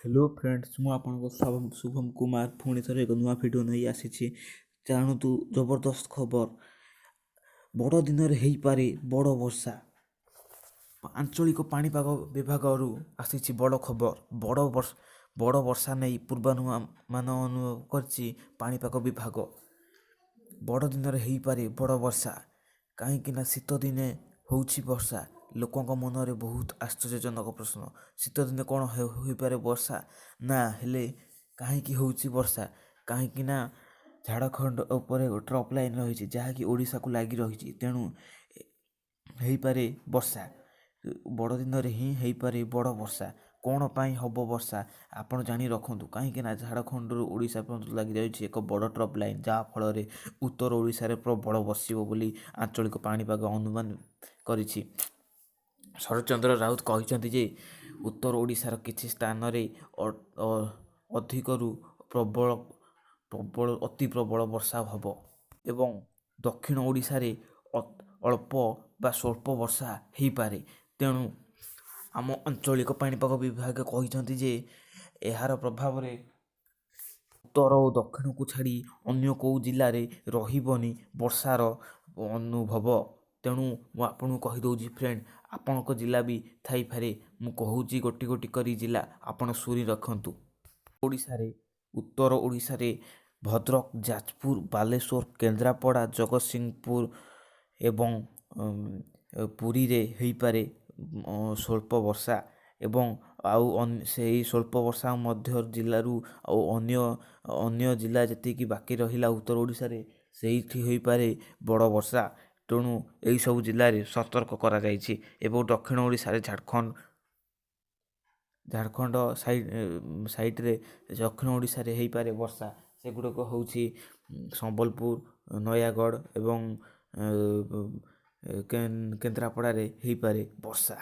Hello friends, ମୁଁ ଆପଣଙ୍କ ଶୁଭମ କୁମାର ପୁଣି ଥରେ ଏକ ନୂଆ ଭିଡ଼ିଓ ନେଇ ଆସିଛି। ଜାଣନ୍ତୁ ଜବରଦସ୍ତ ଖବର, ବଡ଼ ଦିନରେ ହେଇପାରେ ବଡ଼ ବର୍ଷା। ଆଞ୍ଚଳିକ ପାଣିପାଗ ବିଭାଗରୁ ଆସିଛି ବଡ଼ ଖବର। ବଡ଼ ବର୍ଷା ନେଇ ପୂର୍ବାନୁମାନ ଅନୁଭବ କରିଛି ପାଣିପାଗ ବିଭାଗ। ବଡ଼ ଦିନରେ ହେଇପାରେ ବଡ଼ ବର୍ଷା, କାହିଁକିନା ଶୀତ ଦିନେ ହେଉଛି ବର୍ଷା। ଲୋକଙ୍କ ମନରେ ବହୁତ ଆଶ୍ଚର୍ଯ୍ୟଜନକ ପ୍ରଶ୍ନ, ଶୀତ ଦିନେ କ'ଣ ହୋଇପାରେ ବର୍ଷା? ନା ହେଲେ କାହିଁକି ହେଉଛି ବର୍ଷା? କାହିଁକି ନା ଝାଡ଼ଖଣ୍ଡ ଉପରେ ଟ୍ରପ୍ ଲାଇନ୍ ରହିଛି, ଯାହାକି ଓଡ଼ିଶାକୁ ଲାଗି ରହିଛି। ତେଣୁ ହେଇପାରେ ବର୍ଷା, ବଡ଼ ଦିନରେ ହିଁ ହେଇପାରେ ବଡ଼ ବର୍ଷା। କ'ଣ ପାଇଁ ହେବ ବର୍ଷା ଆପଣ ଜାଣି ରଖନ୍ତୁ, କାହିଁକି ନା ଝାଡ଼ଖଣ୍ଡରୁ ଓଡ଼ିଶା ପର୍ଯ୍ୟନ୍ତ ଲାଗିଯାଇଛି ଏକ ବଡ଼ ଟ୍ରପ୍ ଲାଇନ୍, ଯାହାଫଳରେ ଉତ୍ତର ଓଡ଼ିଶାରେ ପ୍ରବଳ ବର୍ଷିବ ବୋଲି ଆଞ୍ଚଳିକ ପାଣିପାଗ ଅନୁମାନ କରିଛି। ଶରତଚନ୍ଦ୍ର ରାଉତ କହିଛନ୍ତି ଯେ ଉତ୍ତର ଓଡ଼ିଶାର କିଛି ସ୍ଥାନରେ ଅଧିକରୁ ପ୍ରବଳ ପ୍ରବଳ ଅତି ପ୍ରବଳ ବର୍ଷା ହେବ ଏବଂ ଦକ୍ଷିଣ ଓଡ଼ିଶାରେ ଅଳ୍ପ ବା ସ୍ୱଳ୍ପ ବର୍ଷା ହେଇପାରେ। ତେଣୁ ଆମ ଆଞ୍ଚଳିକ ପାଣିପାଗ ବିଭାଗ କହିଛନ୍ତି ଯେ ଏହାର ପ୍ରଭାବରେ ଉତ୍ତର ଓ ଦକ୍ଷିଣକୁ ଛାଡ଼ି ଅନ୍ୟ କେଉଁ ଜିଲ୍ଲାରେ ରହିବନି ବର୍ଷାର ଅନୁଭବ। ତେଣୁ ମୁଁ ଆପଣଙ୍କୁ କହିଦେଉଛି ଫ୍ରେଣ୍ଡ, ଆପଣଙ୍କ ଜିଲ୍ଲା ବି ଥାଇପାରେ। ମୁଁ କହୁଛି ଗୋଟି ଗୋଟି କରି ଜିଲ୍ଲା, ଆପଣ ଶୁଣି ରଖନ୍ତୁ। ଓଡ଼ିଶାରେ, ଉତ୍ତର ଓଡ଼ିଶାରେ ଭଦ୍ରକ, ଯାଜପୁର, ବାଲେଶ୍ୱର, କେନ୍ଦ୍ରାପଡ଼ା, ଜଗତସିଂହପୁର ଏବଂ ପୁରୀରେ ହେଇପାରେ ସ୍ୱଳ୍ପ ବର୍ଷା ଏବଂ ଆଉ ସେଇ ସ୍ୱଳ୍ପ ବର୍ଷା ମଧ୍ୟ ଜିଲ୍ଲାରୁ ଆଉ ଅନ୍ୟ ଅନ୍ୟ ଜିଲ୍ଲା ଯେତିକି ବାକି ରହିଲା ଉତ୍ତର ଓଡ଼ିଶାରେ, ସେଇଠି ହୋଇପାରେ ବଡ଼ ବର୍ଷା। ତେଣୁ ଏହିସବୁ ଜିଲ୍ଲାରେ ସତର୍କ କରାଯାଇଛି ଏବଂ ଦକ୍ଷିଣ ଓଡ଼ିଶାରେ ଝାଡ଼ଖଣ୍ଡ ସାଇଡ଼୍ରେ ଦକ୍ଷିଣ ଓଡ଼ିଶାରେ ହେଇପାରେ ବର୍ଷା। ସେଗୁଡ଼ିକ ହେଉଛି ସମ୍ବଲପୁର, ନୟାଗଡ଼ ଏବଂ କେନ୍ଦ୍ରାପଡ଼ାରେ ହେଇପାରେ ବର୍ଷା।